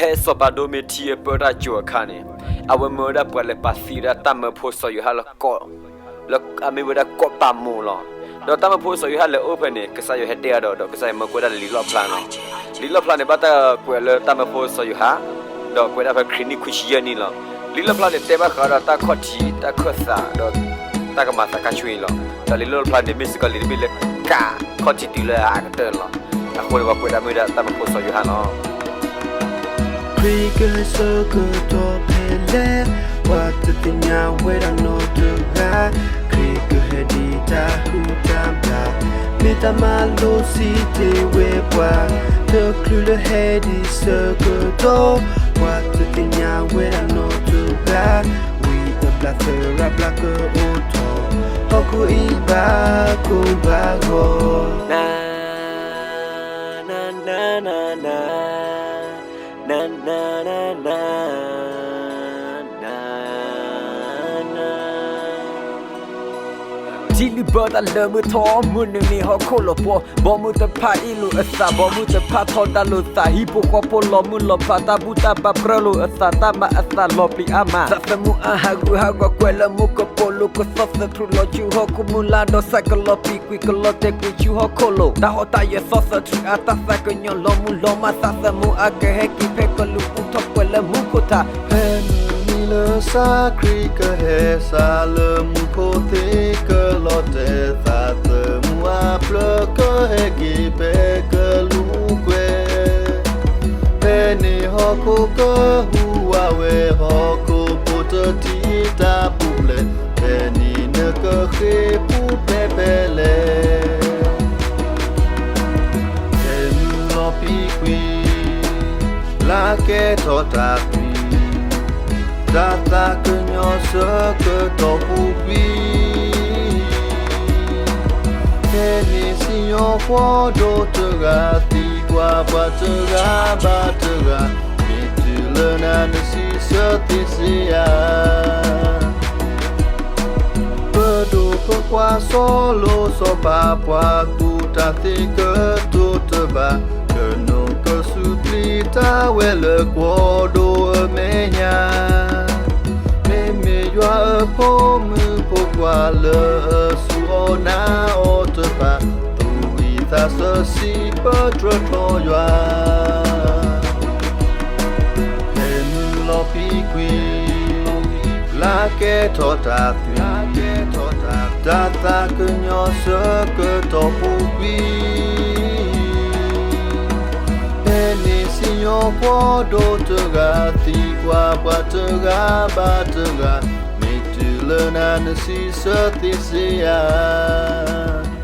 ဖဲစီၤပၤဒိမ့ၢ်ထံအပၢတၢ်ကၠိအခါန့ၣ်, အဝဲမၢဝဲဒၣ်ပှၤလဲၤပာ်သံဝဲဒၣ်တၢ်မၢဖိစီၤယိၤဟၣ်လၢကီး, လၢအမ့ၢ်ဝဲဒၣ်ကီးပာ်မိၤလီၤ. ဒီးတၢ်မၢဖိစီၤယိၤဟၣ်လဲၤအိၣ်ဖဲန့ၣ် ကစၢ်ယွၤဟဲတဲအါဒီး ဒီးကစၢ်ယွၤမၢကွဲးဒၣ်လံာ်လီၣ်ဖျါလီၤ. လံာ်လီၣ်ဖျါန့ၣ် ဘၣ်တၢ်ကွဲးလၢတၢ်မၢဖိစီၤယိၤဟၣ်, ဒီးကွဲးဒၣ်ဖဲခရံာ်နံၣ်ခွံဆံယဲၢ်နံၣ်လီၤ. လံာ်လီၣ်ဖျါန့ၣ် တဲဘၣ်ဃးဒီးတၢ်ခီၣ်ထံးတၢ်ခၢၣ်သးဒီး တၢ်ကမၤသးခါဆူအံၤလီၤ. ဒီးလံာ်လီၣ်ဖျါန့ၣ် မ့ၢ်စ့ၢ်ကီးလံာ်တဘ့ၣ်လၢကးခီၣ်ထံးတုၤလၢအကတၢၢ်န့ၣ်လီၤ. အဃိန့ၣ် ပှၤကွဲးဒၣ်မ့ၢ်ဝဲဒၣ်တၢ်မၢဖိစီၤယိၤဟၣ်လီၤ. ခရံာ်ကဟဲဆၢကတီၢ်ဖဲလဲၣ်, ပှၤတသ့ၣ်ညါဝဲဒၣ်နီတဂၤ, ခရံာ်ကဟဲဒ်တၢ်ဟုၣ်တၢ်ဘျၣ်, မ့ၢ်တၢ်မၤလိစံးတ့ၢ်ဝဲပှၤ, တချုးလၢဟဲဒံးဆၢကတီၢ်, ပှၤတသ့ၣ်ညါဝဲဒၣ်နီတဂၤ, ဝံအဘျၣ်သရၣ်ဘျၣ်ကအိၣ်ထီၣ်, ဟီၣ်ခိၣ်အံၤဘၣ်ကိၢ်ဘၣ်ဂီၤ, န န န န န န န န န န န ထံလုၢ်ဘၢတၢ်လၢမုၢ်ထီၣ်, မုၢ်နုာ်န့ၣ်ဟီၣ်ခိၣ်လီၤပှီၢ်, ဘီမုၢ်တဖၣ်အ့ၣ်လိာ်အသး, ဘီမုၢ်တဖၣ်ထီဒါလိာ်သး, ဟံၣ်ဖိဃီဖိလီၤမုၢ်လီၤဖး, တၢ်ဘူၣ်တၢ်ဘါပြၢလိာ်အသး, တၢ်မၤအသးလီၤပျံၤအါမး, သးသမူအါဟးဂူာ်ဟးဂီၤ, ကွဲးလၢမူကပိာ်လိၤကသီသထြူးလီၤဆူဟီၣ်ခိၣ်မုၢ်လါ, ဒီးဆၣ်ကလီၤပံာ်ကွံာ်ကလီၤတဲာ်ကွံာ်ဆူဟီၣ်ခိၣ်လိၤ, တၢ်ဟီၣ်တၢ်ယၢၤသီသထြူးအါ, တၢ်သးကညီၤလီၤမုၢ်လီၤမး, သးသမူအါကဟဲက့ၤဖဲကလူးပူၤထီၣ်, ကွဲးလၢမူခိၣ်ထး ဖဲမုၢ်နံၤလၢစးခရံာ်ကဟဲစးလၢမူခိၣ်သ့ၣ်ကလီၤတဲာ်, သးသမူအါဖျၢၣ်ကဟဲက့ၤဖဲကလူးကွဲၤ, ဖဲန့ၣ်ဟီၣ်ခိၣ်ကဟူးဝးဝဲ, ဟီၣ်ခိၣ်ဖိတထံၣ်တၢ်ပူၤဖျဲး, ဖဲန့ၣ်နကဃ့ၢ်ပူၤဖျဲးဖဲလဲၣ် ဖဲမုၢ်လီၤဖံးကွံာ်, လါကဲထီၣ်တၢ်သွံၣ်, တၢ်သးကညီၤဆၢကတီၢ်ပူၤကွံာ်, ဖဲန့ၣ်စံၣ်ညီၣ်ကွီၤဒိၣ်တဂၤ, သံကွၢ်ပှၤတဂၤဘၣ်တဂၤ, မ့ၢ်တုၤလၢနၤနစံးဆၢသ့စ့ဧါ. ပဒိၣ်ပပှၢ်စီၤလိၤစီၤပၤ, ပှၤကူၣ်တၢ်သ့ကတိၤတဘၣ်, ကနိးကစူးပျံၤတၢ်ဝဲလၢကွီၤဒိၣ်အမဲာ်ညါ, မ့မ့ၢ်ယွၤအဖိမုၣ်ဖိခွါလၢအဆူၣ်အီၣ်နာ်အီၤတဖၣ်, သူၣ်ဝံသးစၢ်စံးပတြၢၤထီၣ်ယွၤ ဖဲမုၢ်လီၤဖံးကွံာ်, လါကဲထီၣ်တၢ်သွံၣ်, တၢ်သးကညီၤဆၢကတီၢ်ပူၤကွံာ်, ဖဲန့ၣ်စံၣ်ညီၣ်ကွီၤဒိၣ်တဂၤ, သံကွၢ်ပှၤတဂၤဘၣ်တဂၤ, မ့ၢ်တုၤလၢနၤနစံးဆၢသ့စ့ဧါ.